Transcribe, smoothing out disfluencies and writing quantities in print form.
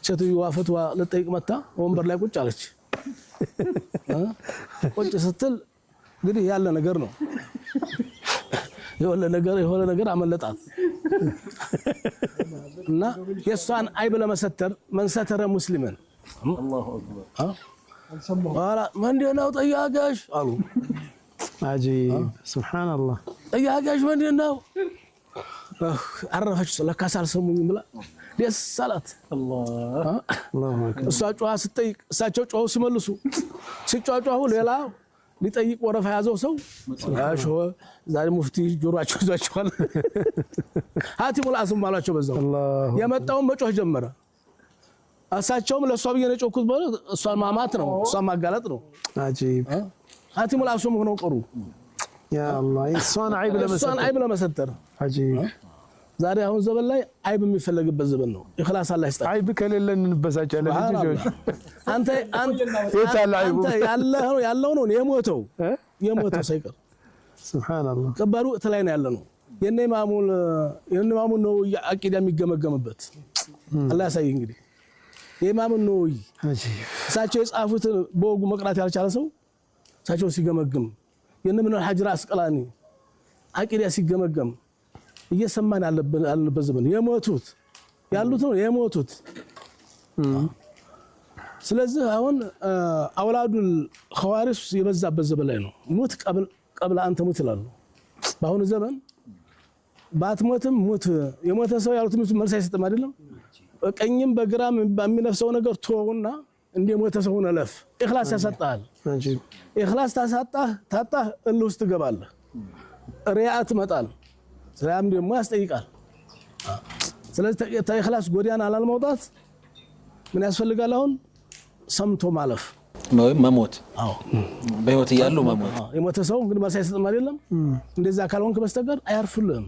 ሴትዮዋ ፈትዋ ልጠይቅ መታ ወንበር ላይ ቁጭ አለች። ቁጭ ስትል እንግዲህ ያለ ነገር ነው፣ የሆነ ነገር አመለጣት እና የእሷን አይብ ለመሰተር من ستر مسلما ምንድን ነው ጥያቄሽ አሉ። عجيب سبحان الله። ጥያቄሽ ምንድን ነው? አረፈች። ለካስ አልሰሙኝም ብላ ደስ አላት። الله أكبر። እሷ ጮኻ ስትጠይቅ እሳቸው ጮኸው ሲመልሱ ሲጯጯሁ ሌላ ሊጠይቅ ወረፋ የያዘው ሰው ሾ ዛሬ ሙፍቲ ጆሮአቸው ይዟቸዋል። ሀቲሙል አስም አሏቸው። በዛው الله የመጣውን መጮህ ጀመረ። እሳቸውም ለእሷ ብዬ ነው የጮኩት ብለው እሷን ማማት ነው፣ እሷን ማጋለጥ ነው። عجيب። ሀቲሙል አስም ሆነው ቀሩ። يا الله፣ እሷን አይብ እሷን ለመሰተር። አይብ ለመሰተር። عجيب። ዛሬ አሁን ዘመን ላይ አይብ የሚፈለግበት ዘመን ነው። ኢኽላስ አላህ ይስጣቸው። አይብ ከሌለን እንበሳጫለን እንጂ ጆች። አንተ አንተ የት አለ አይቡ? አንተ ያለው ነው የሞተው የሞተው ሳይቀር። سبحان الله። ከባድ ወቅት ላይ ነው ያለ ነው። የነ ኢማሙን ነወዊ አቂዳ የሚገመገምበት አላህ ያሳይ። እንግዲህ የኢማሙን ነወዊ عجيب። እሳቸው የጻፉትን በወጉ መቅራት ያልቻለ ሰው እሳቸው ሲገመግም፣ የነ ኢብኑ ሐጀር አስቀላኒ አቂዳ ሲገመገም እየሰማን ያለንበት ዘመን የሞቱት ያሉት ነው የሞቱት። ስለዚህ አሁን አውላዱል ኸዋሪስ የበዛበት ዘመን ላይ ነው። ሙት قبل أن تموت ይላሉ። በአሁኑ ዘመን ባትሞትም ሙት። የሞተ ሰው ያሉት መልስ አይሰጥም አይደለም። በቀኝም በግራም በሚነፍሰው ነገር ተወውና እንደ ሞተ ሰው ሆነ ለፍ። ኢኽላስ ያሳጣሃል። عجيب። ኢኽላስ ታሳጣህ ታጣህ እልህ ውስጥ ትገባለህ። ሪያ ትመጣል። ሪያም ደግሞ ያስጠይቃል። ስለዚህ ተኢኽላስ ጎዳና ላለመውጣት ምን ያስፈልጋል? አሁን ሰምቶ ማለፍ ወይም መሞት። አዎ። በህይወት እያሉ መሞት። የሞተ ሰው እንግዲህ መልስ አይሰጥም አይደለም። እንደዛ ካልሆንክ በስተቀር አያርፍልህም።